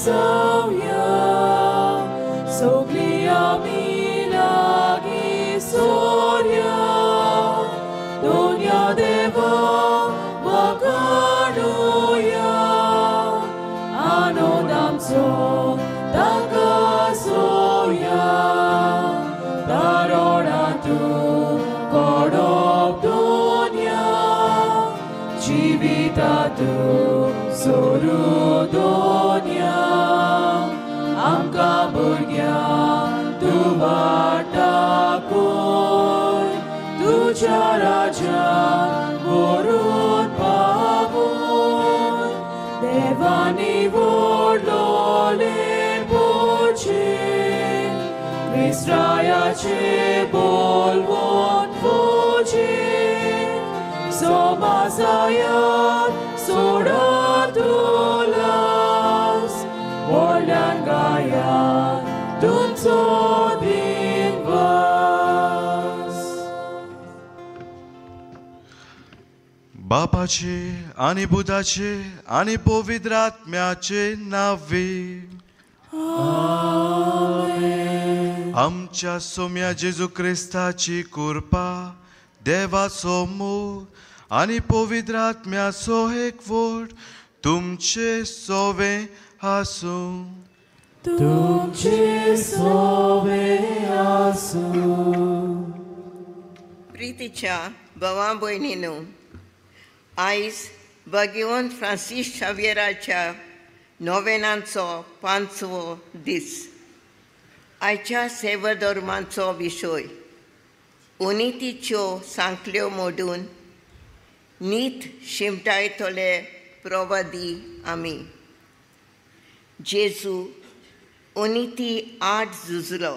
जावया सगळीं आमी लागीं सोरया दोनया देवा वाखाणुया आनंद आमचो ताका सोया तारोणा तूं कोडप दोनया जिविता तूं सोरू दोनया आमकां भुरग्यांक तूं वाट दाखय तुज्या राज्यांत व्हरून पावय देवानी व्हडलोले पोचे क्रिस्ताचे बोलवण फौजे सोमासायात सोडा तुलास व्हडल्यान गायात तुमचो दिनवास. बापाचे आनी बुधाचे आनी पवित्र आत्म्याचे नावे आमच्या सोम्या जेजू क्रिस्ताची कृपा देवाचो मोग आनी पवित्र आत्म्याचो एकवट तुमचे सोवे आसूं. तुमचे सोवे आसूं. प्रितीच्या भावा भयणीनू, आयज भगवंत फ्रांसीस शाव्येराच्या नोवेनांचो 5वो दीस. आयच्या सेवाधर्माचो विशय अनितीच्यो सांखल्यो मोडून नीत शिमटायतले प्रवादी आमी. जेजू अनिती आड झुजलो.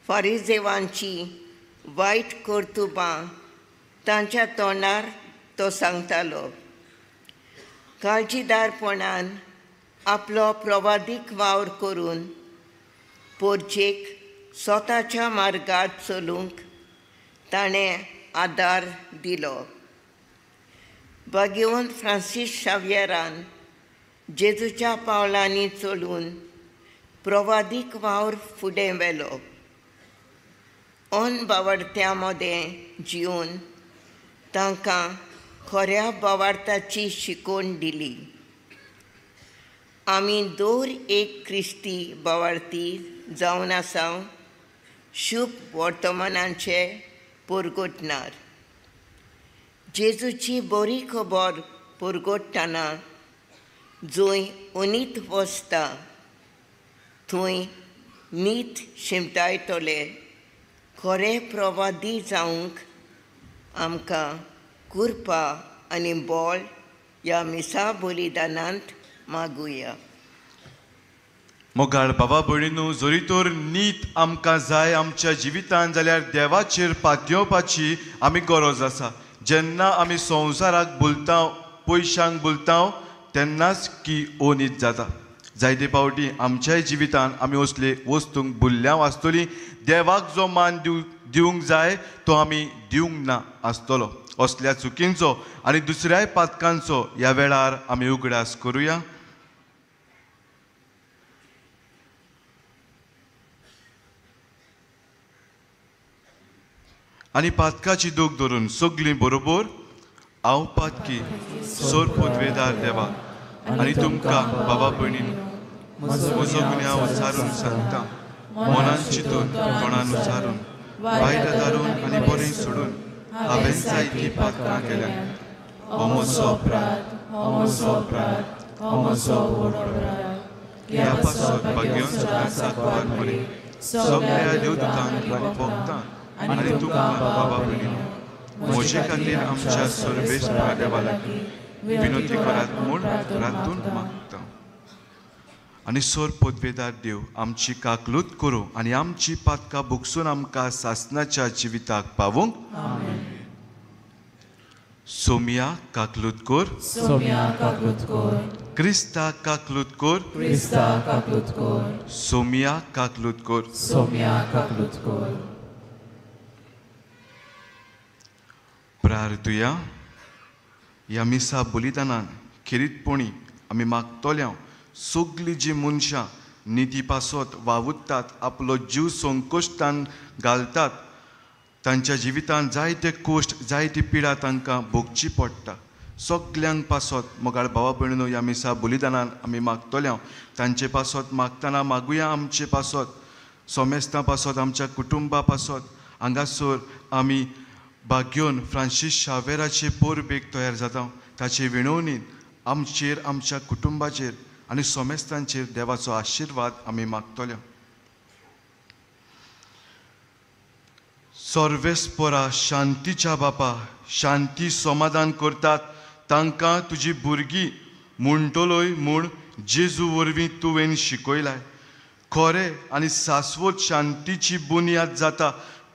फारिजेवांची वायट कर्तुबां तांच्या तोंडार तो सांगतालो. काळजीदारपणान आपलो प्रवादीक वावर करून पोरजेक स्वताच्या मार्गार चलूंक ताणें आदार दिलो. भगवंत फ्रांसीस शाव्येरान जेजूच्या पावलांनी चलून प्रवादीक वावर फुडें व्हेलो. अनबावडत्यां मदें जिवन तांकां खऱ्या बावार्थाची शिकवण दिली. आमी दर एक क्रिस्ती बावार्थी जावन आसा शुभ वर्तमानाचे पुरगोटणार. जेजूची बरी खबर पुरगोट्टना जंय अनीत वसता थंय नीत शिमटायतले खरे प्रवादी जावंक आमकां कृपा आनी बळ ह्या मिसा बलिदानांत मागुया. मोगाळ बाबा भयणीनू, जरी तर नीत आमकां जाय आमच्या जिवितान जाल्यार देवाचेर पातयेवपाची आमी गरज आसा. जेन्ना आमी संवसाराक भुलता, पयशांक भुलता, तेन्नाच की अनीत जाता. जायते फावटी आमच्याय जिवितान आमी असले वस्तूंक भुल्ल्या आसतली. देवाक जो मान दिवंक जाय तो आमी दिवंक ना आसतलो. असल्या चुकींचो आनी दुसऱ्याय पातकांचो ह्या वेळार आमी उगडास करुया. आनी पातकाची दूख धरून सगळीं बरोबर हांव पातकी सोर पुदवेदार देवा आनी तुमकां बाबा भयणीन म्हजो गुन्यांव उचारून सांगता. मनान चिंतून, तोंडान उचारून, वायट धारून आनी बरें सोडून हांवें जायतीं पातकां केल्यांत. हो म्हजो अपराध, हो म्हजो अपराध, हो म्हजो व्हड अपराध. ह्या पासत भाग्यवंत सदांच साकवार मरे सगळ्या देवदूतांक आनी भक्तांक आनी तुमकां बाबा भयणीन म्हजे खातीर आमच्या सर्वेस्परा देवा लागीं विनोती करात म्हूण रातून मागता. आनी सोर पदवेदार देव आमची काकलूत करूं आनी आमची पातकां भोगसून आमकां सासनाच्या जिविताक पावूंक. सोमिया काकलूत कोर, सोमिया काकलूत कोर, क्रिस्ता काकलूत कोर, क्रिस्ता काकलूत कोर, सोमिया काकलूत कोर, सोमिया काकलूत कोर. प्रार्थुया. ह्या मिसा बलिदानान खेरीतपणी आमी मागतल्या सगळीं जीं मनशां निती पासत वावुरतात, आपलो जीव संकश्टान घालतात, तांच्या जिवितांत जायते कश्ट जायती पिडा तांकां भोगची पडटा. सगल्यांक पासत मोगाळ भावा भयणीनो ह्या मिसा बलिदानान आमी मागतले. तांचे पासत मागतना मागुया आमचे पासत, सोमेस्तां पासत, आमच्या कुटुंबा पासत. हांगासर आमी भाग्योन फ्रांसीस शावेराचे परबेक तयार जाता. ताचे विणवणीन आमचेर, आमच्या कुटुंबाचेर आनी सोमेस्तांचेर देवाचो आशिर्वाद आमी मागतले. सर्वेस्परा शांतीच्या बापा, शांती समाधान करतात तांकां तुजी भुरगीं म्हणटलोय म्हूण जेजू वरवीं तुवें शिकयलाय. खरें आनी शाश्वत शांतीची बुन्याद जाता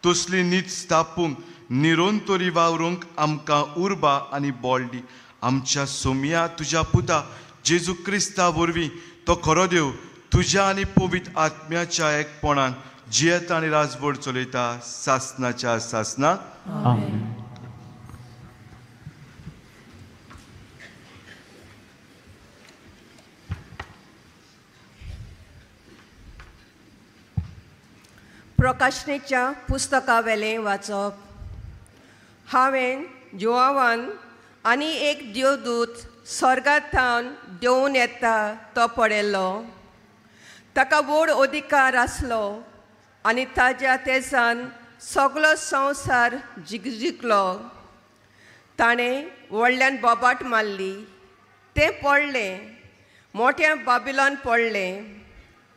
तसली नीत स्थापूंक निरंतरी वावरूंक आमकां उर्बा आनी बळ दी. आमच्या सोमया तुज्या पुता जेजू क्रिस्ता वरवीं तो खरो देव तुज्या आनी पवित्र आत्म्याच्या एकपणान जियेता आनी राजवट चलयता सासनाच्या सासनाक. आमेन. प्रकाशनेच्या पुस्तकावेलें वाचप. हांवें जुवावान आनी एक देवदूत स्वर्गांत देंवून येता तो पळयलो. ताका व्हड अधिकार आसलो आनी ताज्या तेजान सगलो संवसार जिगजिगलो. ताणें व्हडल्यान बोबाट मारली, तें पडलें, मोट्या बाबिलोन पडलें.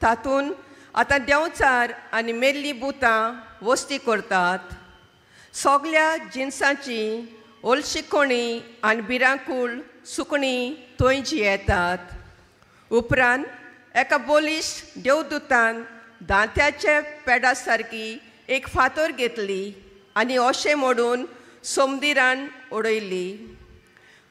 तातूंत आतां देंवचार आनी मेल्लीं भुतां वस्ती करतात. सगल्या जिनसांची ओलशिकोणी आनी भिरांकूळ सुकणीं थंय जियेतात. उपरांत एका बलिश्ट देवदूतान दांत्याच्या पेडा सारकी एक फातर घेतली आनी अशें मोडून समुद्रान उडयली.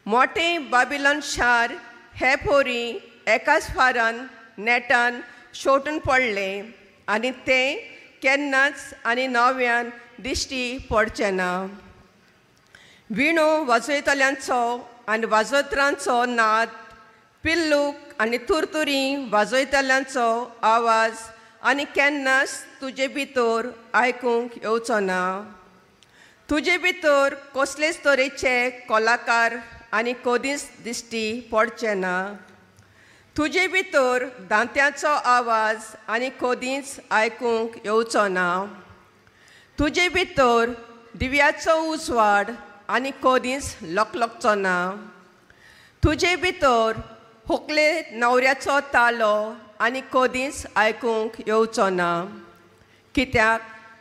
मोटें बाबिलोन शार हे पोरी एकाच फारान नेटान शेवटून पडलें आनी तें केन्नाच आनी नव्यान दिश्टी पडचें ना. विणो वाजयतल्यांचो आनी वाजोत्रांचो नाद, पिल्लूक आनी तुरतुरी वाजयतल्यांचो आवाज आनी केन्नाच तुजे भितर आयकूंक येवचो ना. तुजे भितर कसलेच तरेचे कलाकार आनी कदीच दिश्टी पडचे ना. तुजे भितर दांत्याचो आवाज आनी कदीच आयकूंक येवचो ना. तुजे भितर दिव्याचो उजवाड आनी कदीच लकलकचो ना. तुजे भितर होकले न्हवऱ्याचो तालो आनी कदीच आयकूंक येवचो ना. कित्याक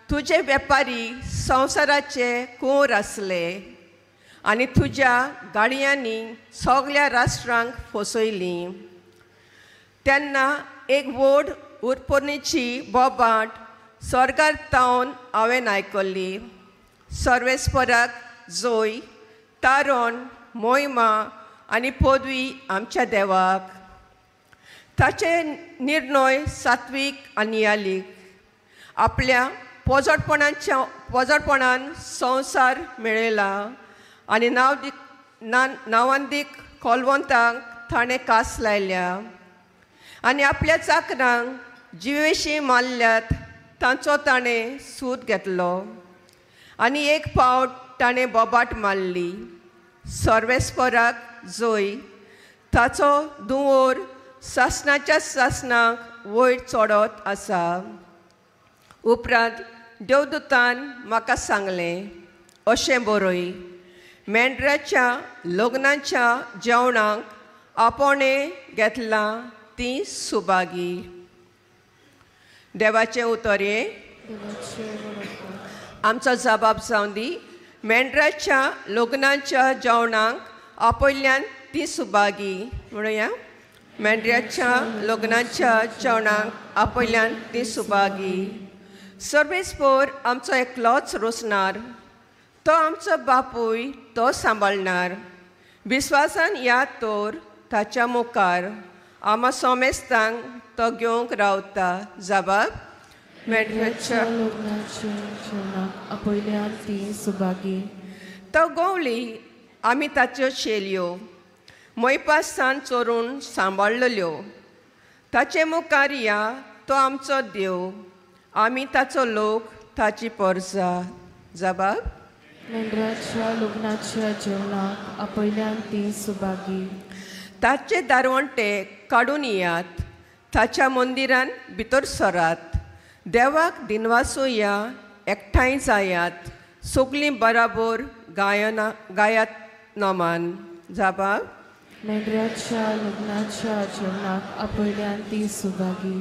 तुजे वेपारी संवसाराचे कुंवर आसले आनी तुज्या गाडयांनी सगल्या राष्ट्रांक फसयलीं. तेन्ना एक व्हड उरपणीची बोबाट स्वर्गार तावन हांवें आयकल्ली. सर्वेस्पराक जोय, तारण, मोहिमा आनी पदवी आमच्या देवाक. ताचे निर्णय सात्वीक आनी यालीक. आपल्या पोजडपणान संवसार मेळयला आनी नांवांदीक कोलवंतांक ताणें कास लायल्या आनी आपल्या चाकरांक जिवेशी मारल्यात तांचो ताणें सूद घेतलो. आनी एक फावट ताणें बोबाट मारली, सर्वेस्पराक जोय, ताचो दुवोर सासणाच्या सासणाक वयर चडत आसा. उपरांत देवदूतान म्हाका सांगलें, अशें बरय, मेंढराच्या लग्नाच्या जेवणाक आपोवणें घेतलां ती सुभागी. देवाचें उतर हें आमचो जबाब जावं दी. मेंढराच्या लग्नाच्या जेवणाक आपयल्ल्यान ती सुभागी. म्हणुया, मेंढराच्या लग्नाच्या जेवणाक आपयल्ल्यान ती सुभागी. सर्वेस्पोर आमचो एकलोच रोसणार, तो आमचो बापूय, तो सांबाळणार. विस्वासान याद तर ताच्या मुखार आमा सोमेस्तांक तो घेवंक रावता. जबाब, मेंढराच्या लग्नाच्या जेवणाक आपयल्यान ती सुभागी. तो गोवली आमी ताच्यो शेलयो मोयपासान चोरून सांबाळ्ळल्यो. ताचे मुखार या, तो आमचो देव, आमी ताचो लोक, ताची परजा. जबाब. मेंढराच्या लग्नाच्या जेवणाक आपयल्यान ती सुभागी. ताचे दारवंटे काडून येयात, ताच्या मंदिरान भितर सरात. देवाक दिनवासुया, एकठांय जायात, सगळीं बराबर गायना गायात नमान. जबाब. मेंढराच्या लग्नाच्या जेवणाक आपयल्यान ती सुभागी.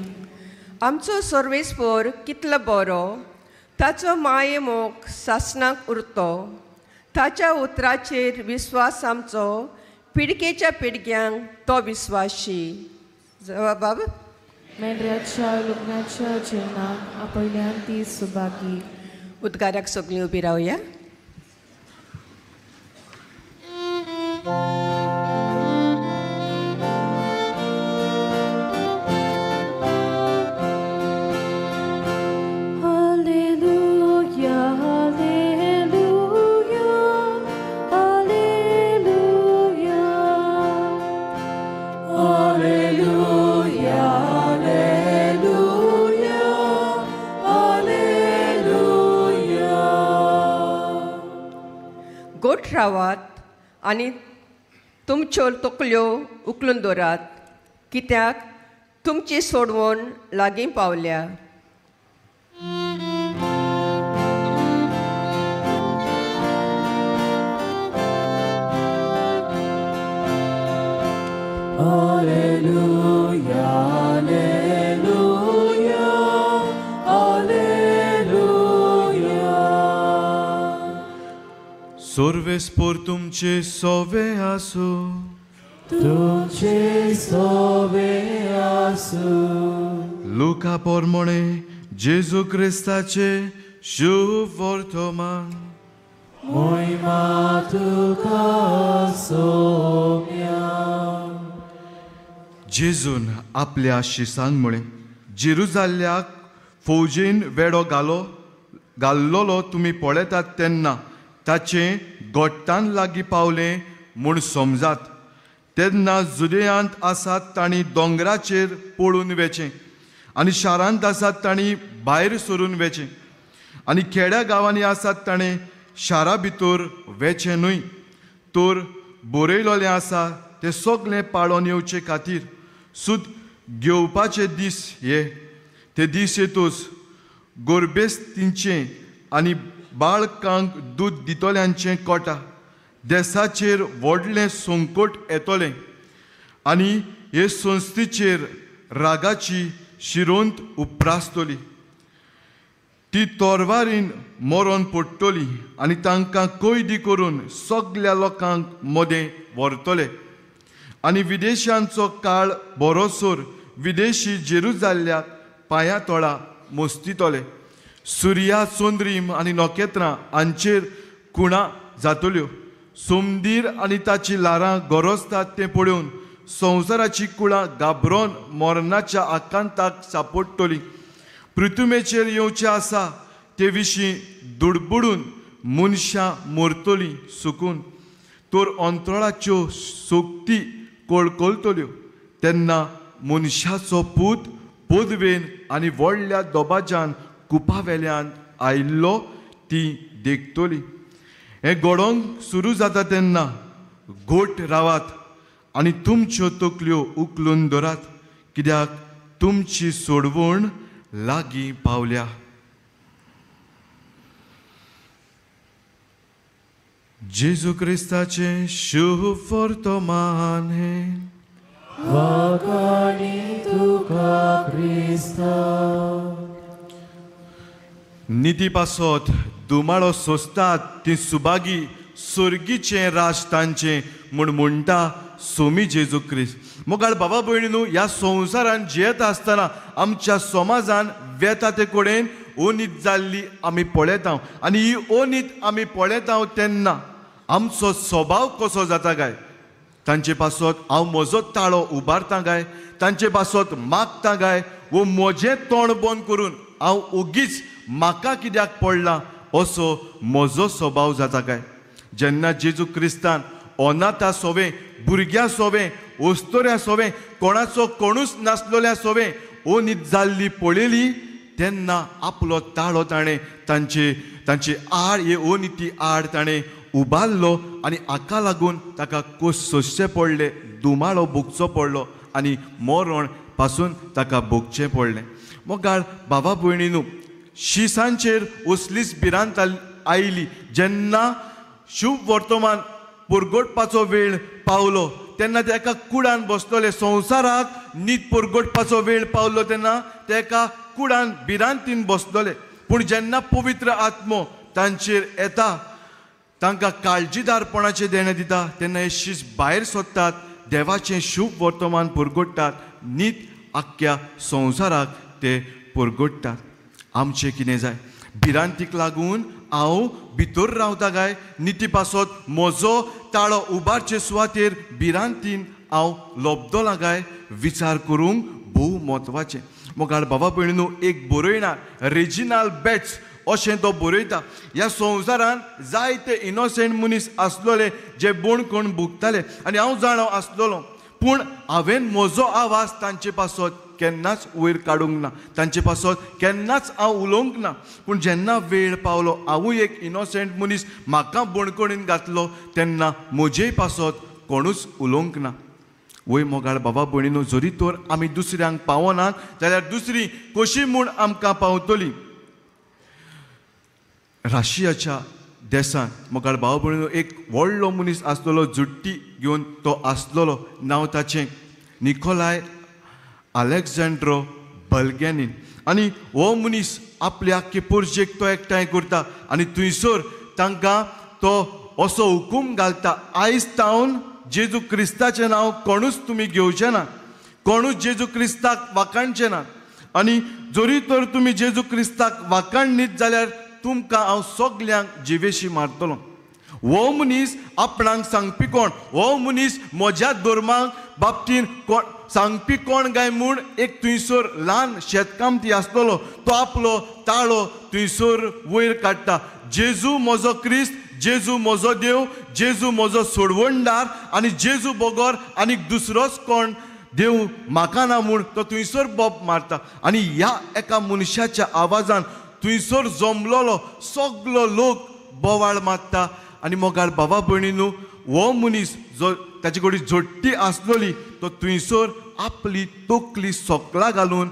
आमचो सर्वेस्पोर कितलो बरो, ताचो माये मोग सासणाक उरतो. ताच्या उतराचेर विस्वास आमचो, पिळगेच्या पिळग्यांक तो विस्वाशी. जबाब. मेंढराच्या लग्नाच्या जेवणाक आपयल्यान ती सुभागी. उद्गाराक सगळीं उबी रावया. रावात आनी तुमच्यो तकल्यो उखलून दवरात, कित्याक तुमची सोडवण लागीं पावल्या. Alleluia, alleluia, alleluia. सर्वेस्पोर तुमचे सोवे आसू, तुमचे सोवे आसू. लुका पोरमोणे जेजू क्रिस्ताचे शुभ वर्तमान. मोहिमा तुका सोम्या. जेजून आपल्या शिसांक म्हळें, जेरुजाल्याक फौजेन वेडो घाल्लोलो तुमी पळयतात तेन्ना ताचें गोट्टान लागीं पावलें म्हूण समजात. तेन्ना जुदेयांत आसात तांणी दोंगराचेर पळून वेचें, आनी शारांत आसात तांणी भायर सरून वेचें, आनी खेड्या गांवांनी आसात ताणें शारा भितर वेचें न्हय. तर बरयलोलें आसा तें सगळें पाळोन येवचे खातीर सूद घेवपाचे दीस हे. ते दीस येतूच गोरबेस्तींचें आनी बाळकांक दूद दितल्यांचें कोटा देसाचेर व्हडलें संकट येतलें, आनी हे संस्थेचेर रागाची शिरोंत उप्रासतली. ती तोरवारीन मरोन पडटली आनी तांकां कैदी करून सगल्या लोकांक मदें व्हरतले. आनी विदेशांचो काळ बरोसर विदेशी जेरुजाल्याक पांया तोळा मोस्तितले. सुर्या, चंद्रीम आनी नखेत्रां हांचेर खुणा जातल्यो. सोमदीर आनी ताची ल्हारां गरजतात तें पळोवन संवसाराची कुळां घाबरोन मरणाच्या आकांताक सापडटली. पृथ्वीचेर येवचें आसा ते विशीं दुडबुडून मनशां मरतलीं सुकून, तर अंतराळाच्यो सोक्ती कळकळटल्यो. तेन्ना मनशाचो पूत पदवेन आनी व्हडल्या दबाज्यान कुपा वेल्यान आयिल्लो ती देखतली. हें घडोवंक सुरू जाता तेन्ना घोट रावात आनी तुमच्यो तकल्यो उखलून धरात, कित्याक तुमची सोडवण लागीं पावल्या. जेजू क्रिस्ताचें शुभ वर्तमान हें. वाखाणी तुका क्रिस्ता. निती पासत दुमाळो सोंसतात ती सुभागी, सर्गीचें राज तांचें म्हूण म्हणटा सोमी जेजू क्रिस्त. मोगाळ बाबा भयणीनू, ह्या संवसारान जियेता आसतना आमच्या समाजान वेता ते कडेन ओनीत जाल्ली आमी पळयता, आनी ही ओनीत आमी पळयता तेन्ना आमचो स्वभाव कसो जाता काय? तांचे पासत हांव म्हजो ताळो उबारता काय? तांचे पासत मागता काय? वो म्हजें तोंड बंद करून हांव ओगीच म्हाका कित्याक पडला असो म्हजो स्वभाव जाता काय? जेन्ना जेजू क्रिस्तान अनाथा सोवें, भुरग्यां सोवें, ओस्तोऱ्या सोवें, कोणाचो कोणूच नासलोल्या सोवें अनीत जाल्ली पळयली तेन्ना आपलो ताळो ताणें तांचे तांचे आड, हे अनिती आड ताणें उबारलो आनी हाका लागून ताका कोस सोंसचे पडले, दुमाळो भोगचो पडलो आनी मरण पासून ताका भोगचें पडलें. मोगाळ बाबा भयणीनू, शिसांचेर असलीच भिरांत आयली जेन्ना शुभ वर्तमान पुरगोटपाचो वेळ पावलो तेन्ना ते एका कुडान बसतले. संवसाराक नीत पुरगोटपाचो वेळ पावलो तेन्ना ते एका कुडान भिरांतीन बसतले. पूण जेन्ना पवित्र आत्मो तांचेर येता, तांकां काळजीदारपणाचें देणें दिता, तेन्ना हे शीस भायर सोदतात, देवाचें शुभ वर्तमान पुरगोडटात, नीत आख्ख्या संवसाराक ते पुरगोडटात. आमचें कितें जाय? भिरांतीक लागून हांव भितर रावता काय निती पासत म्हजो ताळो उबारचे सुवातेर भिरांतीन हांव लोबदोला काय? विचार करूंक भोव म्हत्वाचें. मोगाळ बाबा भयणीनू, एक बरयणार रेजिनाल बेट्स अशें तो बरयता, ह्या संवसारान जायते इनोसेंट मनीस आसलोले जे बोणकोण भोगताले आनी हांव जाणो आसलोलो, पूण हांवें म्हजो आवाज तांचे पासत केन्नाच वयर काडूंक ना, तांचे पासत केन्नाच हांव उलोवंक ना. पूण जेन्ना वेळ पावलो हांवूय एक इनोसेंट मनीस, म्हाका बोणकोणीन घातलो तेन्ना म्हजेय पासत कोणूच उलोवंक ना. वय मोगाळ बाबा भयणीनू, जरी तर आमी दुसऱ्यांक पावनात जाल्यार दुसरी कशी म्हूण आमकां पावतली? राशियाच्या देशांत मोगाळ भाव भयणीनू एक व्हडलो मनीस आसलेलो, जुट्टी घेवन तो आसलेलो, नांव ताचें निकोलाय अलेक्झांड्रो बल्गेनीन. आनी हो मनीस आपल्या आख्खे पोरजेक तो एकठांय करता आनी थंयसर तांकां तो असो हुकूम घालता, आयज तावन जेजू क्रिस्ताचें नांव कोणूच तुमी घेवचें ना, कोणूच जेजू क्रिस्ताक वाखाणचें ना, आनी जरी तर तुमी जेजू क्रिस्ताक वाखाणनीत जाल्यार तुमकां हांव सगल्यांक जिवेशी मारतलो. हो मनीस आपणाक सांगपी कोण, हो मनीस म्हज्या धर्माक बाबतीन कोण सांगपी कोण काय म्हूण एक थंयसर ल्हान शेतकामती आसतलो तो आपलो ताळो थंयसर वयर काडटा, जेजू म्हजो क्रिस्त, जेजू म्हजो देव, जेजू म्हजो सोडवणदार आनी जेजू बगर आनीक दुसरोच कोण देव म्हाका ना म्हूण तो थंयसर बोब मारता. आनी ह्या एका मनशाच्या आवाजान थंयसर जमलोलो सगलो लोक बोवाळ मारता. आनी मोगाळ बाबा भयणीनू, हो मनीस जो ताचे कडेन झोट्टी आसलोली तो थंयसर आपली तकली सोकलां घालून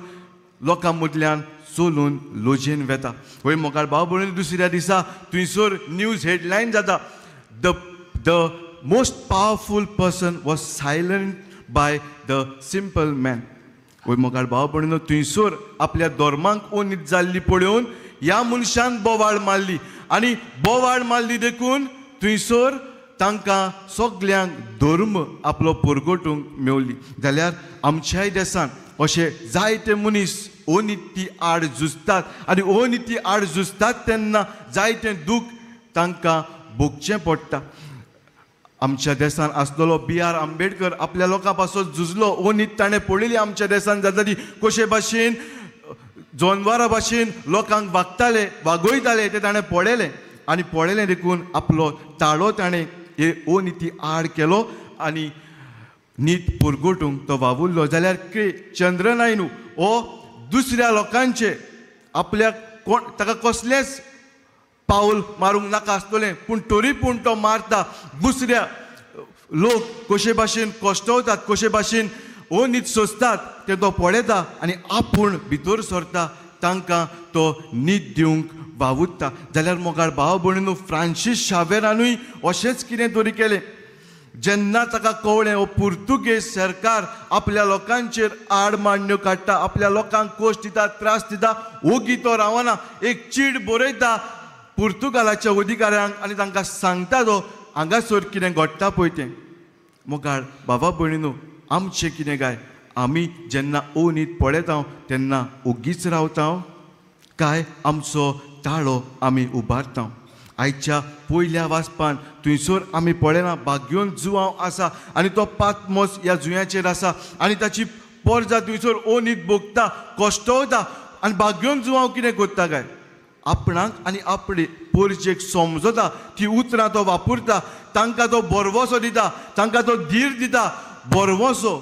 लोकां मदल्यान चलून लोजेन वेता. वय मोगाळ बाबा भयणीनू, दुसऱ्या दिसा थंयसर न्यूज हेडलायन जाता, the the most powerful person was silent by the simple man. वय मोगाळ भाव भयणीनू, थंयसर आपल्या धर्माक अनीत जाल्ली पळोवन ह्या मनशान बोवाळ मारली आनी बोवाळ मारली देखून थंयसर तांकां सगल्यांक धर्म आपलो पुरगोटूंक मेवली. जाल्यार आमच्याय देशांत अशे जायते मनीस अनिती आड झुजतात आनी अनिती आड झुजतात तेन्ना जायतें दूख तांकां भोगचें पडटा. आमच्या देशान आसलेलो बी are Ambedkar आपल्या लोकां पासत झुजलो, अनीत ताणें पळयली आमच्या देशान जाता ती कशे भाशेन जनवरां भाशेन लोकांक वागताले वागयताले तें ताणें पळयलें आनी पळयलें देखून आपलो ताळो ताणें हे अनिती आड केलो आनी नीत पुरगोटूंक तो वावुरलो. जाल्यार के चंद्रनायनू हो दुसऱ्या लोकांचे आपल्याक कोण ताका कसलेंच पावल मारूंक नाका आसतलें पूण तरी पूण तो मारता. दुसऱ्या लोक कशे भाशेन कश्टवतात, कशे भाशेन अनीत सोंसतात तें तो पळयता आनी आपूण भितर सरता, तांकां तो नीत दिवंक वावुरता. जाल्यार मोगाळ भाव भयणीनू, फ्रांसीस शावेरानूय अशेंच कितें तरी केलें. जेन्ना ताका कळ्ळें हो पुर्तुगेज सरकार आपल्या लोकांचेर आड मांडण्यो काडटा, आपल्या लोकांक कोश दिता, त्रास दिता, ओगी तो रावना, एक चीट बरयता पुर्तुगालाच्या अधिकाऱ्यांक आनी तांकां सांगता तो हांगासर कितें घडटा पळय तें. मोगाळ बाबा भयणीनू, आमचें कितें काय? आमी जेन्ना अनीत पळयता तेन्ना ओगीच रावता काय आमचो ताळो आमी उबारता? आयच्या पयल्या वाचपान थंयसर आमी पळयना भाग्योन जुवांव आसा आनी तो पातमोस ह्या जुंयाचेर आसा आनी ताची पोरजा थंयसर अनीत भोगता, कश्टवता आनी भाग्योन जुवांव कितें करता काय? आपणाक आनी आपले पोरजेक समजता, ती उतरां तो वापरता, तांकां तो बरवसो दिता, तांकां तो धीर दिता. बरवसो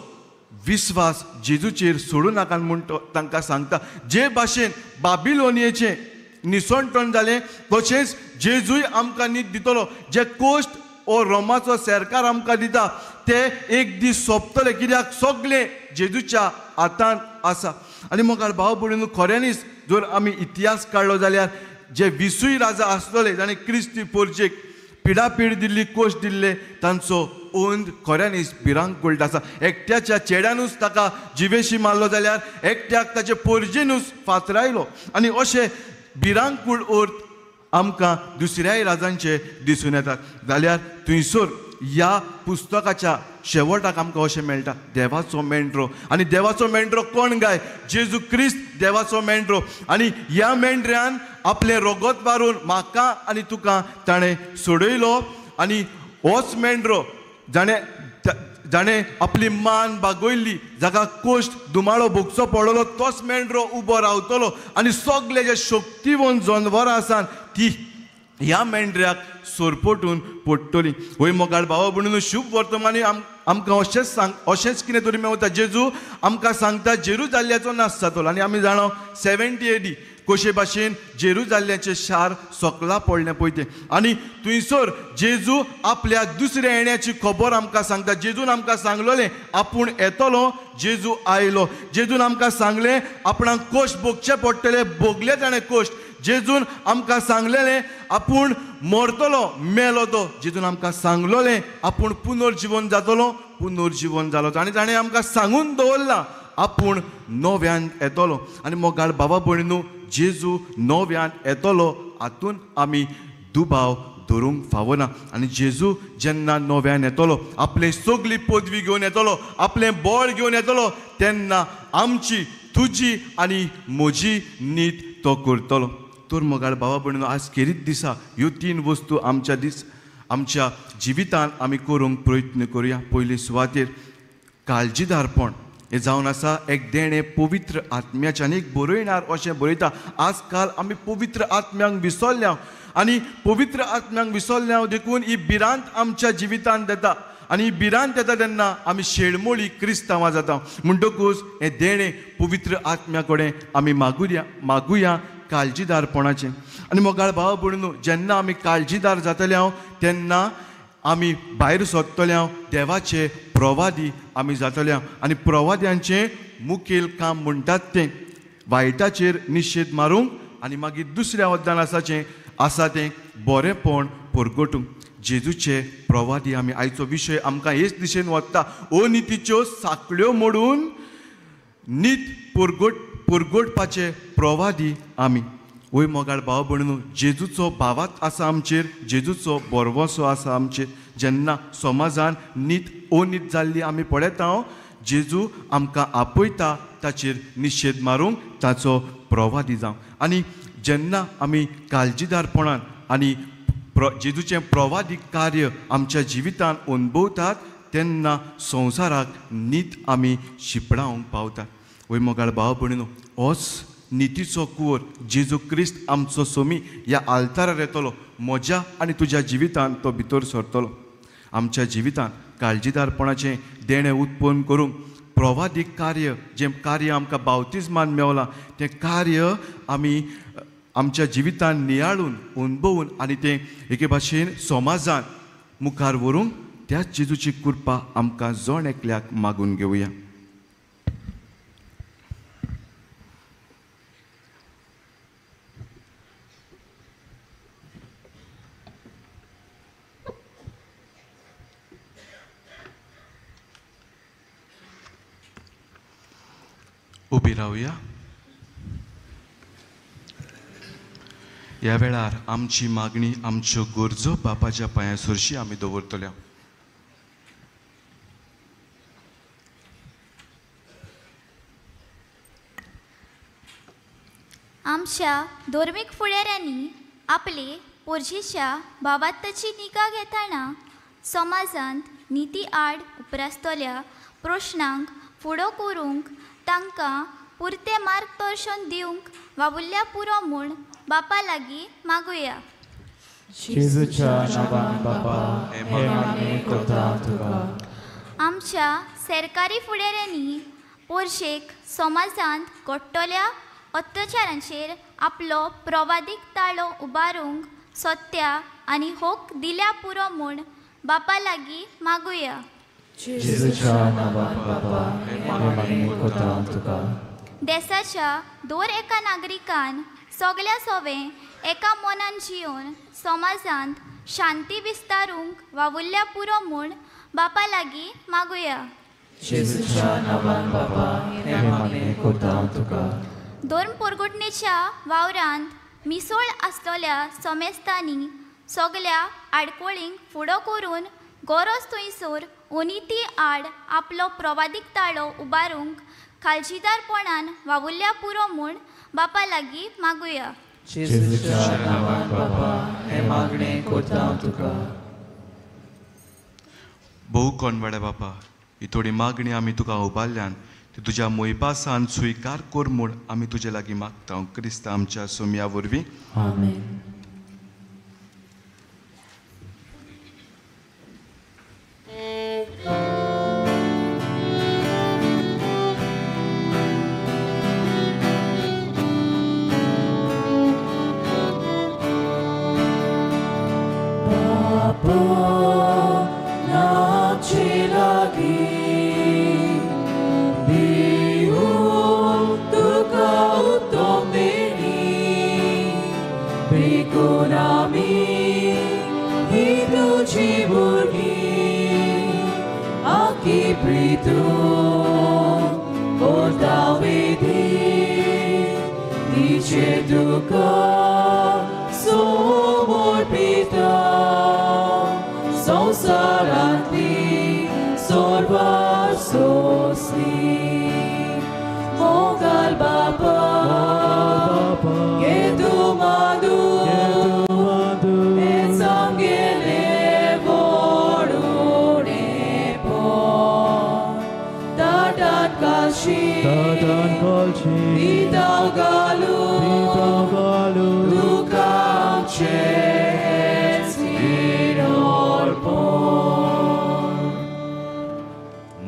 विस्वास जेजूचेर सोडूं नाका म्हूण तो तांकां सांगता. जे भाशेन बाबिलोनियेचें निसणटण जालें तशेंच जेजूय आमकां नीत दितलो. जे कोश्ट ओ रोमाचो सरकार आमकां दिता ते एक दीस सोंपतले, कित्याक सगळें जेजूच्या हातांत आसा. आनी मुखार भाव भयणींनो, खऱ्यांनीच जर आमी इतिहास काडलो जाल्यार जे 20 राजा आसतले जाणें क्रिस्ती पोरजेक पिडापीड दिल्ली, कोश दिल्ले, तांचो अंत खऱ्यांनीच भिरांकूळ आसा. एकट्याच्या चेड्यानूच ताका जिवेशी मारलो जाल्यार एकट्याक ताचे पोरजेनूच फातरायलो. आनी अशें भिरांकूळ अर्थ आमकां दुसऱ्याय राजांचे दिसून येतात. जाल्यार थंयसर ह्या पुस्तकाच्या शेवटाक आमकां अशें मेळटा, देवाचो मेंढरो. आनी देवाचो मेंढरो कोण गाय? जेजू क्रिस्त देवाचो मेंढरो. आनी ह्या मेंढऱ्यान आपलें रगत मारून म्हाका आनी तुका ताणें सोडयलो. आनी होच मेंढरो जाणें जाणें आपली मान बागयल्ली, जाका कोश्ट दुमाळो भोगचो पडलो, तोच मेंढरो उबो रावतलो आनी सगळे जे शक्तिवंत जनवरां आसात ती ह्या मेंढऱ्याक सोरपोटून पडटली. वय मोगाळ भावा भयणींनो, शुभ वर्तमानी आमकां अशेंच सांग, अशेंच कितें तरी मेवता. जेजू आमकां सांगता जेरुजाल्याचो नाश जातलो. आनी आमी जाणा 70 AD कशे भाशेन जेरुजाल्याचें शार सकला पडलें पळय तें. आनी थंयसर जेजू आपल्या दुसऱ्या येण्याची खबर आमकां सांगता. जेजून आमकां सांगलेलें आपूण येतलो, जेजू आयलो. जेजून आमकां सांगलें आपणाक कोश्ट भोगचे पडटले, भोगले ताणें कोश्ट. जेजून आमकां सांगलेलें आपूण मरतलो, मेलो तो. जेजून आमकां सांगलेलें आपूण पुनर्जिवन जातलो, पुनर्जिवन जालो. आनी ताणें आमकां सांगून दवरलां आपूण नव्यान येतलो. आनी मोगाळ बाबा भयणींनो, जेजू नव्यान येतलो हातून आमी दुबाव धरूंक फावना. आनी जेजू जेन्ना नव्यान येतलो, आपले सगली पदवी घेवन येतलो, आपलें बळ घेवन येतलो, तेन्ना आमची, तुजी आनी म्हजी नीत तो करतलो. तर मोगाळ बाबा भयणींनो, आज खेरीत दिसा ह्यो 3 वस्तू आमच्या दीस आमच्या जिवितान आमी करूंक प्रयत्न करुया. पयले सुवातेर काळजीदारपण हें जावन आसा एक देणें पवित्र आत्म्याचें. आनी एक बरयणार अशें बरयता, आज काल आमी पवित्र आत्म्यांक विसरल्या आनी पवित्र आत्म्यांक विसरल्या देखून ही भिरांत आमच्या जिवितांत येता. आनी ही भिरांत येता तेन्ना आमी शेळमोळी क्रिस्तांवां जाता. म्हणटकूच हें देणें पवित्र आत्म्या कडेन आमी मागुया काळजीदारपणाचें. आनी मोगाळ भाव भयणींनो, जेन्ना आमी काळजीदार जातले हांव तेन्ना आमी भायर सोदतले हांव देवाचे प्रवादी आमी जातले हांव. आनी प्रवाद्यांचें मुखेल काम म्हणटात तें वायटाचेर निशेध मारूंक आनी मागीर दुसऱ्या वद्दान आसाचें आसा तें बरेंपण परगटूंक. जेजूचे प्रवादी आमी. आयचो विशय आमकां हेच दिशेन वता, अनितीच्यो साकळ्यो मोडून नीत परगटपाचे प्रवादी आमी. वय मोगाळ भाव भयणींनो, जेजूचो भावात आसा आमचेर, जेजूचो बरवसो आसा आमचेर. जेन्ना समाजान नीत अनीत जाल्ली आमी पळयता, जेजू आमकां आपयता ताचेर निशेध मारूंक, ताचो प्रवादी जावं. आनी जेन्ना आमी काळजीदारपणान आनी जेजूचें प्रवादी कार्य आमच्या जिवितान अनुभवतात तेन्ना संवसाराक नीत आमी शिंपडावंक पावतात. वय मोगाळ भाव भयणींनो, होच नितीचो कुंवर जेजू क्रिस्त आमचो सोमी ह्या आल्तारार येतलो, म्हज्या आनी तुज्या जिवितान तो भितर सरतलो. आमच्या जिवितान काळजीदारपणाचें देणें उत्पन्न करूंक प्रवादीक कार्य, जें कार्य आमकां बावतिज्मान मेवलां तें कार्य आमी आमच्या जिवितान नियाळून अनुभवून आनी तें एके भाशेन समाजान मुखार व्हरूंक त्याच जेजूची कृपा आमकां जण एकल्याक मागून घेवया. उबी रावया. ह्या वेळार आमची मागणी, आमच्यो गरजो बापाच्या पांया सरशी आमी दवरतल्या. आमच्या धर्मीक फुडाऱ्यांनी आपले पोरजीच्या भावार्थाची निगा घेतना समाजांत निती आड उप्रासतल्या प्रश्नांक फुडो करूंक तांकां पुरतें मार्गदर्शन दिवंक वावुरल्या पुरो म्हूण बापा लागीं मागुया. जेजूच्या नांवान बापा हे मागणें करता तुका. आमच्या सरकारी फुडाऱ्यांनी पोरशेक समाजांत घडटल्या अत्याचारांचेर आपलो प्रवादीक ताळो उबारूंक सत्या आनी होक दिल्या पुरो म्हूण बापा लागीं मागुया. जेजूच्या नांवान बापा हे मागणें करता तुका. देशाच्या दर एका नागरिकान सगल्या सोवे एका मनान जियोवन समाजांत शांती विस्तारूंक वावुरल्या पुरो म्हूण बापा लागीं मागुया. जेजूच्या नांवान बापा हे मागणें करता तुका. धर्म परगटणेच्या वावरांत मिसळ आसलेल्या समेस्तांनी सगल्या आडकोळींक फुडो करून गरज थंयसर अनिती आड आपलो प्रवादीक ताळो उबारूंक काळजीदारपणान वावुरल्या पुरो म्हूण बापा लागीं मागुया. जेजूच्या नांवान बापा हे मागणें करता तुका. भोव कोणवाड्या बापा, ही थोडी मागणी आमी तुका उबारल्यान ती तुज्या मोयपासान स्विकार कर म्हूण आमी तुजे लागीं मागता, क्रिस्ता आमच्या सोमया वरवीं. आमेन.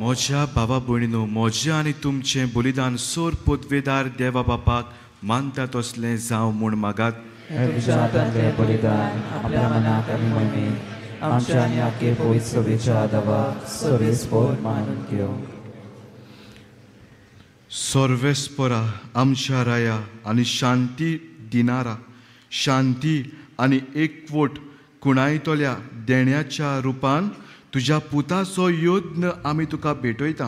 म्हज्या बाबा भयणीनो, म्हजें आनी तुमचें बलिदान सोर पदवेदार देवा बापाक मानता तसलें जावं म्हूण मागात. तुज्या हातांतलें बलिदान आपल्या मनाक आनी ममेक आमच्या आनी आखे पवित्र सभेच्या देवाक सर्वेस्पोर मानून घेवं. सर्वेस्पोरा आमच्या राया आनी शांती दिनारा, शांती आनी एकवट कुणायतल्या देण्याच्या रुपान तुज्या पुताचो यत्न आमी तुका भेटयता.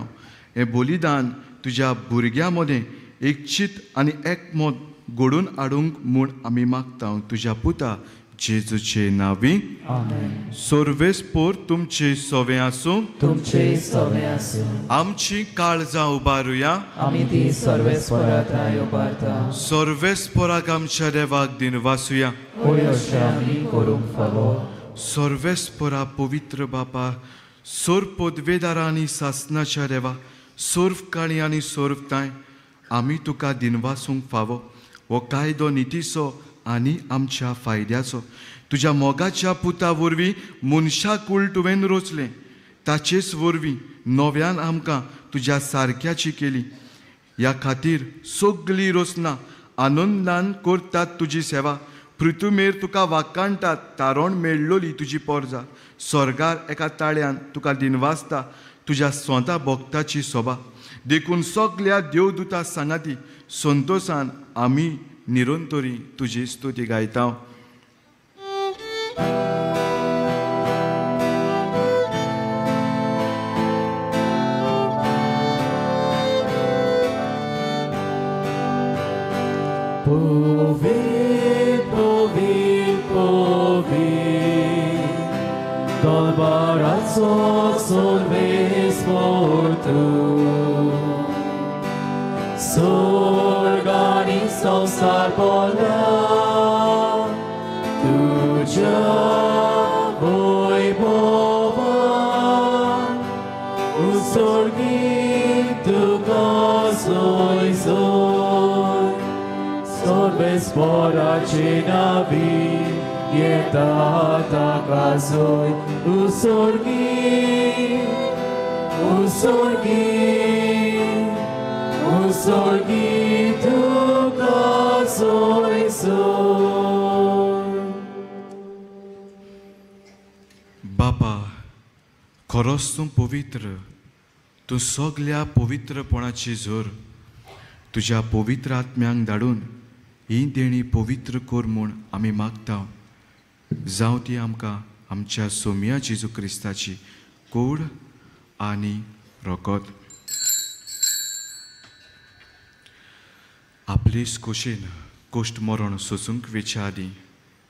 हें बलिदान तुज्या भुरग्यां मदें एकचीत आनी एकमत घडोवन हाडूंक म्हूण आमी मागता, तुज्या पुता जेजूचे नांवी. आमेन. सर्वेस्पोर तुमचे सवे आसूं. तुमचे सवे आसूं. आमची काळजां उबारुया. आमी ती सर्वेस्पोरा थांय उबारता. सर्वेस्पोराक आमच्या देवाक दिनवासुया. होय अशें आमी करूंक फावो. सर्वेस्पोरा पवित्र बापा, सोर पदवेदारा आनी सासनाच्या देवा, सोर्फ काणी आनी सोर्फ तांय आमी तुका दिनवासूंक फावो. हो कायदो नितीचो आनी आमच्या फायद्याचो. तुज्या मोगाच्या पुता वरवीं मनशाकूळ तुवें रचलें, ताचेच वरवीं नव्यान आमकां तुज्या सारक्याची केली. ह्या खातीर सगली रचना आनंदान करतात तुजी सेवा. पृथुमेर तुका वाकाणटात, तारण मेळ्ळोली तुजी पोरजा. स्वर्गार एका ताळ्यान तुका दिनवासता तुज्या स्वता भक्ताची सोबा. देखून सगल्या देवदूता सांगाती संतोशान आमी निरंतरी तुजी स्तुती गायता. Povit, povit, povit, Dolbarazzo solves fortu, Sorgani samsar bola, Tuja voi bova, Usorgi tuka soi soi, सोर्बेस्पोराचे नावी येता ताका जोय उसोर्गी उसोर्गी उसोर्गी तुका सोय सोय. बापा, खरोच तूं पवित्र, तूं सगल्या पवित्रपणाची जोर. तुज्या पवित्र आत्म्यांक धाडून ही देणी पवित्र कर म्हूण आमी मागता. जावं ती आमकां आमच्या सोम्या जेजू क्रिस्ताची कूड आनी रोगत. आपलेच खोशेन कोश्ट मरण सोसूंक वेच्या आदीं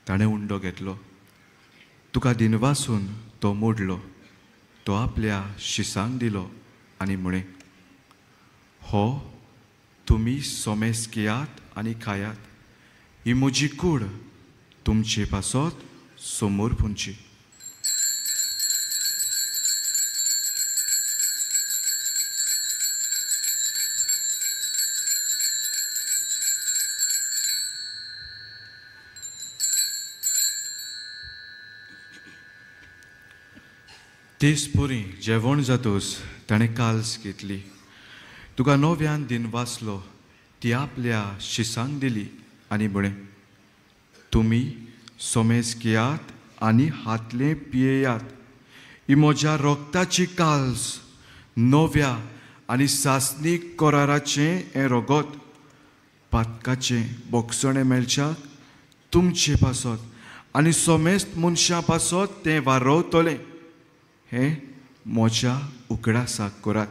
ताणें उंडो घेतलो. तुका दिनवासून तो मोडलो, तो आपल्या शिसांक दिलो आनी म्हळें, हो तुमी सोमेस घेयात आनी खायात, ही म्हजी कूड तुमचे पासत समोर पुंची. तेच पुरी जेवण जातोच ताणें काल्स घेतली, तुका नव्यान दिन वाचलो, ती आपल्या शिसांक दिली आनी म्हळें, तुमी सोमेस घेयात आनी हातलें पियेयात, ही म्हज्या रोगताची काल्स, नव्या आनी सासणीक कराराचें हें रोगत, पातकाचें बोगसणें मेळच्याक तुमचे पासत आनी सोमेस्त मनशां पासत तें वारवतलें, हें म्हज्या उगडासाक करात.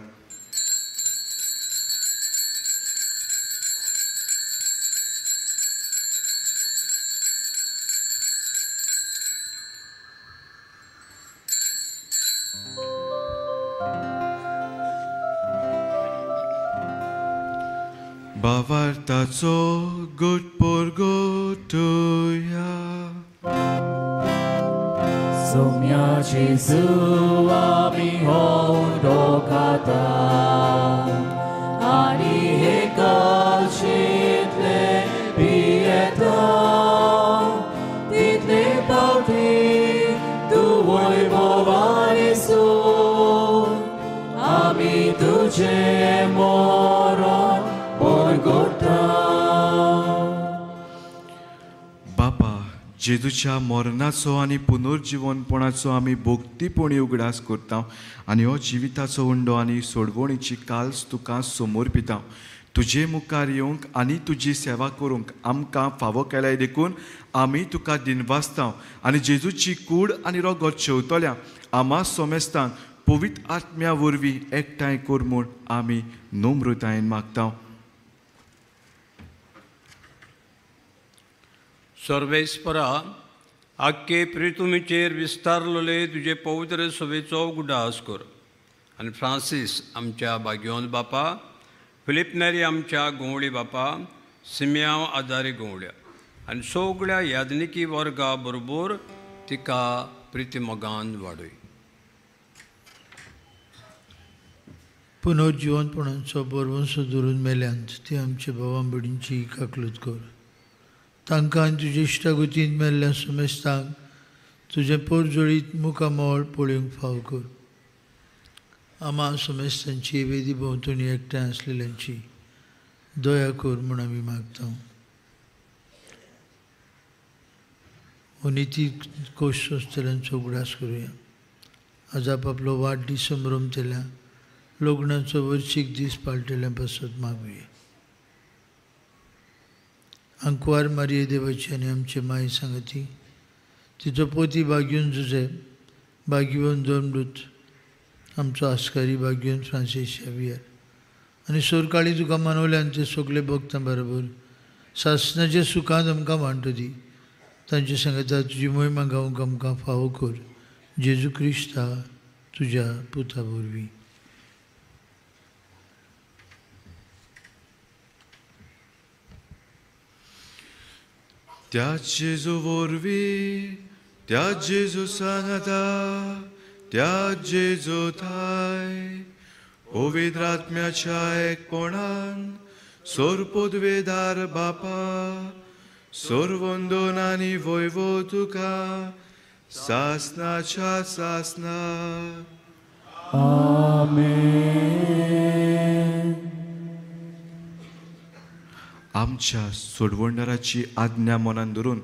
भावार्थाचो गुट पोरगोटया. सोम्या जेजू आमी हो उंडो खाता आनी हे कालशेंतले पियेता, तितले पावटी तूं वैभवान सोड आमी तुजें मरण परगटा. बापा, जेजूच्या मरणाचो आनी पुनर्जिवनपणाचो आमी भोक्तीपणी उगडास करता आनी हो जिविताचो उंडो आनी सोडवणीची काल्स तुका समोर पिता. तुजे मुखार येवंक आनी तुजी सेवा करूंक आमकां फावो केल्याय देखून आमी तुका दिनवासता आनी जेजूची कूड आनी रोगत शेवतल्या आमा सोमेस्तांक पवित्र आत्म्या वरवीं एकठांय कर म्हूण आमी नम्रतायेन मागता. सर्वेस्परा, आख्खे प्रितुमीचेर विस्तारलेले तुजे पवित्र सभेचो उगडास कर आनी फ्रांसीस आमच्या बाग्योन बापा, फिलीप नेरी आमच्या गोंवळी बापा, सिम्यांव आदारी गोंवळ्या आनी सगळ्या याज्ञिकी वर्गा बरोबर तिका प्रितीमोगान वाडय. पुनर्जिवनपणाचो बरवंसो धरून मेल्यांत ती आमच्या भावां भयणींची काकलूत कर. तांकां आनी तुजे इश्टागतींत मेल्ल्या समेस्तांक तुजें पोरजोळीत मुखामळ पळोवंक फाव कर. आमा समेस्तांची वेदी भोंवतणी एकठांय आसलेल्यांची दया कर म्हूण आमी मागता. अनिती कोश सोंसतल्यांचो उगडास करुया. आज आपलो वाडदीस संभ्रमतल्या लग्नाचो वर्शीक दीस पाळटल्या पासत मागुया. आंकवार मारिये देवाची आनी आमचे माय सांगती, तिचो पोती बाग्यून जुजे, बाग्यून दोन आमचो आस्कारी बाग्यून फ्रांसीस शावियर आनी सोरकाळी तुका मनवल्यान ते सगळे भक्तां बरोबर सासणाच्या सुखांत आमकां वांटो दी. तांचे सांगता तुजी मोहिमा गावंक आमकां फावो कर, जेजू क्रिस्ता तुज्या पुता वरवीं. त्या जेजू वरवीं, त्या जेजू सांगता, त्या जेजू थाय पवित्र आत्म्याच्या एकपणान सोरपोदवेदार बापा, सोरवंदोन आनी वैभव तुका सासनाच्या सासना. आमेन. आमच्या सोडवणदाराची आज्ञा मनान धरून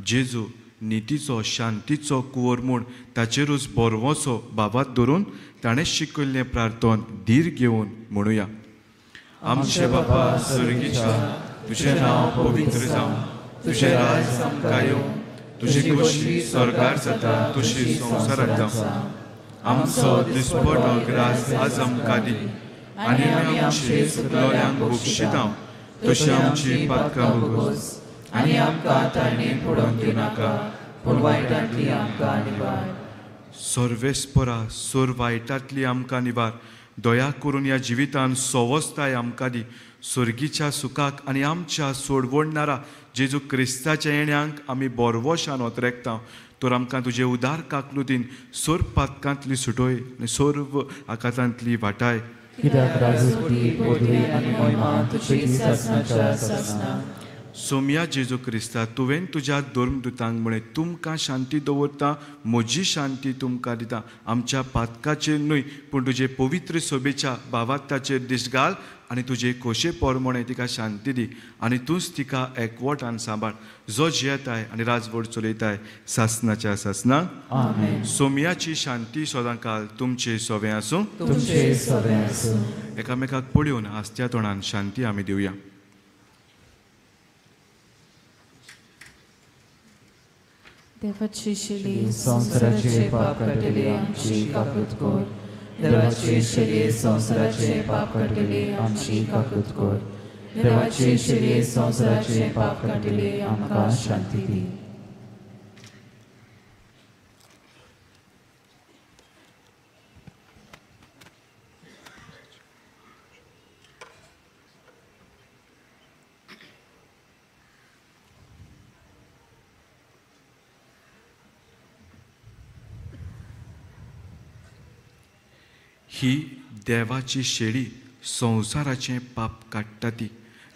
जेजू नितीचो शांतीचो कुंवर म्हूण ताचेरूच बरवचो बाबात धरून ताणें शिकयल्लें प्रार्थन धीर घेवन म्हणुया. आमचे बापा स्वर्गीच्या, तुजें नांव पवित्र जावं, तुजें राज आमकां येवं, तुजी खोशी स्वर्गार जाता तशी संवसारांत जावं. आमचो दिसपटो ग्रास आज आमकां दी आनी आमी आमचे चुकलोल्यांक बक्षिता तशी आमची पातकां भोगोस आनी आमकां ताणे पडोवन दिवनाका पूण वायटांतली आमकां निवार. सर्वेस्परा सोर वायटांतली आमकां निवार. दया करून ह्या जिवितान सवस्ताय आमकां दी. स्वर्गीच्या सुखाक आनी आमच्या सोडवणणारा जेजू क्रिस्ताच्या येण्यांक आमी बोरवशान ओतरेकता. तर आमकां तुजे उदार काकलुतीन सोर पातकांतली सुटोय आनी सर्व आकातांतली वाटाय. कित्याक राजवटी पदवी आनी महिमा तुजी सासणाच्या सासणा. सोम्या जेजू क्रिस्ता, तुवें तुज्या धर्मदुतांक म्हळें, तुमकां शांती दवरता, म्हजी शांती तुमकां दिता. आमच्या पातकाचेर न्हय पूण तुजे पवित्र सभेच्या भावार्थाचेर दिश्ट घाल आनी तुजे खोशे पोरमोणे तिका शांती दी आनी तूंच तिका एकवटान सांबाळ, जो जियेताय आनी राजवट चलयताय सासनाच्या सासना. आमेन. सोम्याची शांती सदांकाल तुमचे सोवें आसूं. तुमचे सोवें आसूं. एकामेकाक पळोवन हांसत्या तोंडान शांती आमी दिवया. देवाची शेली संवसाराचे पाप काडटली आमची काकूत कर. देवाची शेली संवसाराचे पाप काडटली आमची काकूत कर. देवाची शेली संवसाराचे पाप काडटली आमकां शांती दी. ही देवाची शेळी संवसाराचें पाप काडटा ती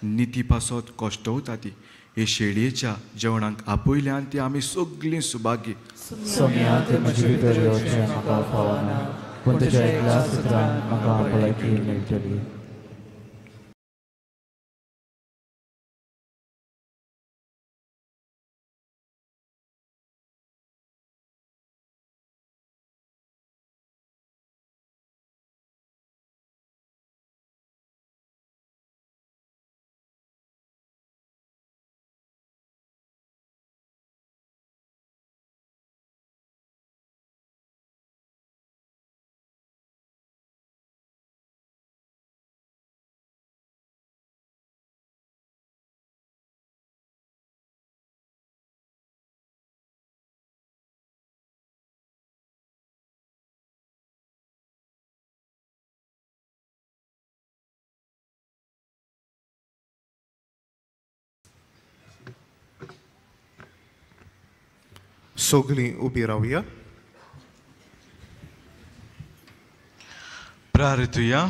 निती पासत कश्टवता ती. हे शेळयेच्या जेवणाक आपयल्यान ती आमी सगळीं सुभागी. सोम्या, तें म्हजे भितर येवचें म्हाका फावना, पूण तुज्या एकल्या सुत्रान म्हाका भलायकी मेळटली. सगळीं उबी रावया. प्रार्थुया.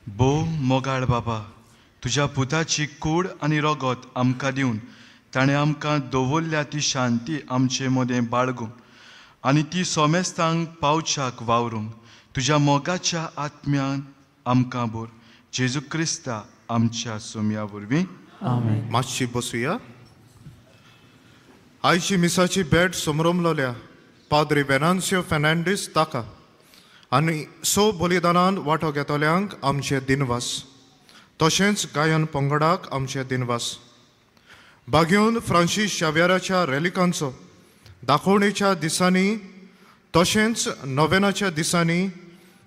भोव मोगाळ बाबा, तुज्या पुताची कूड आनी रगत आमकां दिवन ताणें आमकां दवरल्या ती शांती आमचे मदें बाळगूंक आनी ती सोमेस्तांक पावच्याक वावरूंक तुज्या मोगाच्या आत्म्यान आमकां भर. जेजू क्रिस्ता आमच्या सोम्या वरवीं. आमेन. मातशी बसुया. आयची मिसाची भेट समरमलोल्या पाद्री वेनान्सियो फेर्नांडीस ताका आनी स बलिदानान वांटो घेतल्यांक आमचे दिनवास, तशेंच गायन पंगडाक आमचे दिनवास. बागेवन फ्रांसीस शाव्याराच्या रेलिकांचो दाखोवणेच्या दिसांनी तशेंच नोवेनाच्या दिसांनी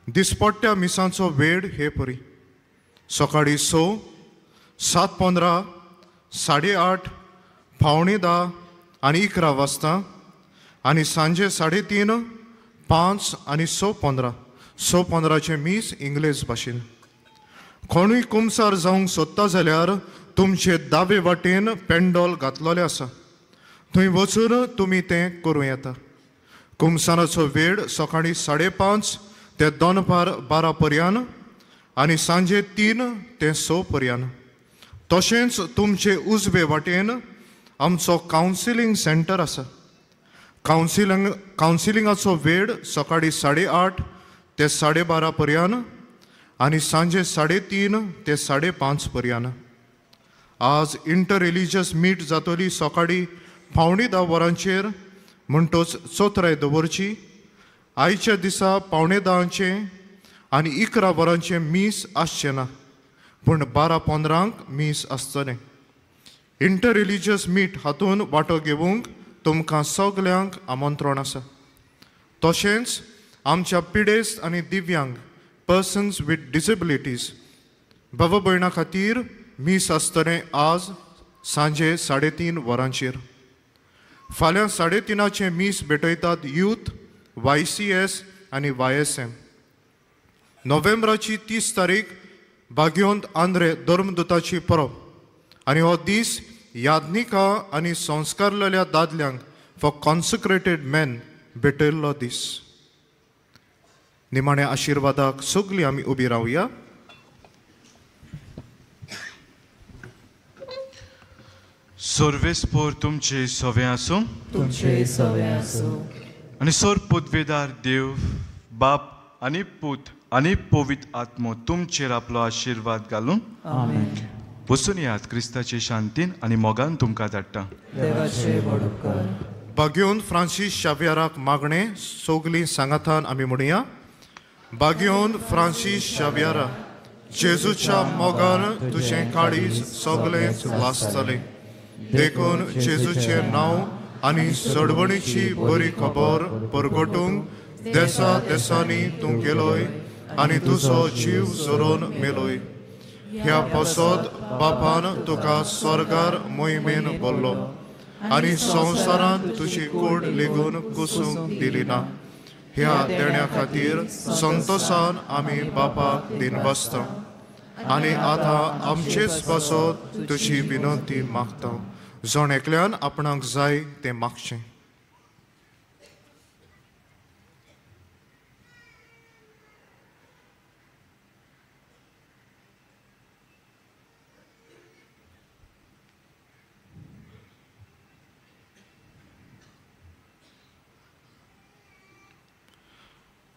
दिसपट्ट्या मिसांचो वेळ हे परी: सकाळीं 6, 7:15, 8:30, 9:45 आनी 11 वाजता आनी सांजे 3:30, 5 आनी 6:15. 6:15 मीस इंग्लेज भाशेन. कोणूय कुमसार जावंक सोदता जाल्यार तुमचे दावे वाटेन पेंडोल घातलेलें आसा, थंय वचून तुमी तें करूं येता. कुमसाराचो वेळ सकाळीं 5:30 ते दनपार 12 पर्यंत आनी सांजे 3 ते 6 पर्यंत. तशेंच तुमचे उजवे वाटेन आमचो कावन्सिलींग सेंटर आसा. कावन्सिलिंगाचो वेळ सकाळी 8:30 ते 12:30 पर्यंत आनी सांजे 3:30 ते 5:30 पर्यंत. आज इंटर रिलीजियस मीट जातली सकाळी 9:45 वरांचेर, म्हणटोच चोत्राय दवरची. आयच्या दिसा 9:45 आनी 11 वरांचें मीस आसचें ना, पूण 12:15 मीस आसतलें. इंटर रिलीजियस मीट हातून वांटो घेवंक तुमकां सगल्यांक आमंत्रण आसा. तशेंच आमच्या पिडेस्त आनी दिव्यांग पर्सन्स विथ डिसेबिलिटीज बाबा भयणा खातीर मीस आसतलें आज सांजे 3:30 वरांचेर. फाल्यां 3:30 मीस भेटयतात यूथ, YCS आनी YSM. नोव्हेंबराची 30 तारीख बाग्योंत आंद्रे धर्मदूताची परब आनी हो दीस यादनिका आनी संस्कारलेल्या दादल्यांक फॉर कॉन्सिक्रेटेड मॅन भेटयल्लो दीस. निमाण्या आशिर्वादाक सगळीं आमी उबी रावया. सर्वेस्पोर तुमचे सवे आसूं, तुमचे सवे आसूं. आनी सोर पदवेदार देव बाप आनी पूत आनी पवित्र आत्मो तुमचेर आपलो आशिर्वाद घालून आमेन. वचून यात क्रिस्ताचे शांतीन आनी मोगान तुमकां धाडटा. देवाचे व्हड उपकार. बाग्योन फ्रांसीस शावियाराक मागणें सगलीं सांगातान आमी म्हणया. बाग्योन फ्रांसीस शावियारा, जेजूच्या मोगान तुजें काळीज सगळेंच लासतलें, देखून जेजूचें नांव आनी सडवणीची बरी खबर परगटूंक देसा देसांनी तूं गेलोय आनी तुजो जीव झरोवन मेलोय. ह्या पासत बापान तुका स्वर्गार मोहिमेन बोल्लो आनी संवसारांत तुजी कूड लेगून कुसूंक दिली ना. ह्या देण्या खातीर संतोसान आमी बापाक दिनवासता आनी आतां आमचेच पासत तुजी विनंती मागता. जण एकल्यान आपणाक जाय तें मागचें.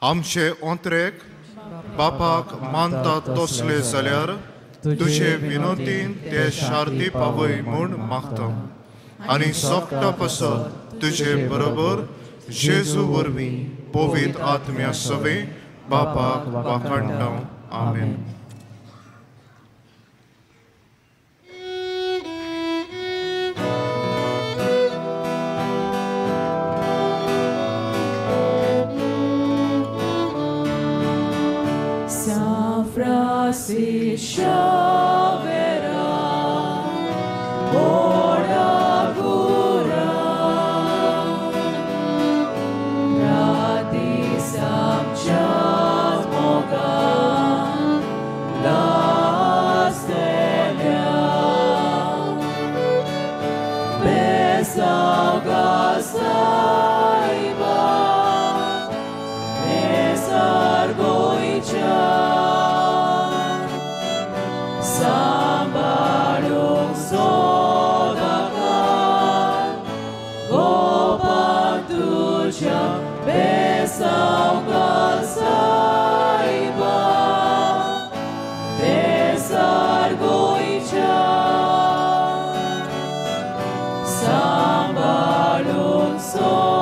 आमचे ओंत्रेक बापाक मानतात तसले जाल्यार तुजे विनोदीन ते शार्ती पावय म्हूण मागता आनी सोकटा पासत तुजे बरोबर जेजू वरवीं पवित्र आत्म्या सवें बापाक वाखाणटा. आमेन. Francis Xaviera, ora cura, gratis amcias mogan, la stelia, besauga saiba, esargoicha. Sambalung sodakan, gopang tuja besauga saiba, desargoicha. Sambalung sodakan.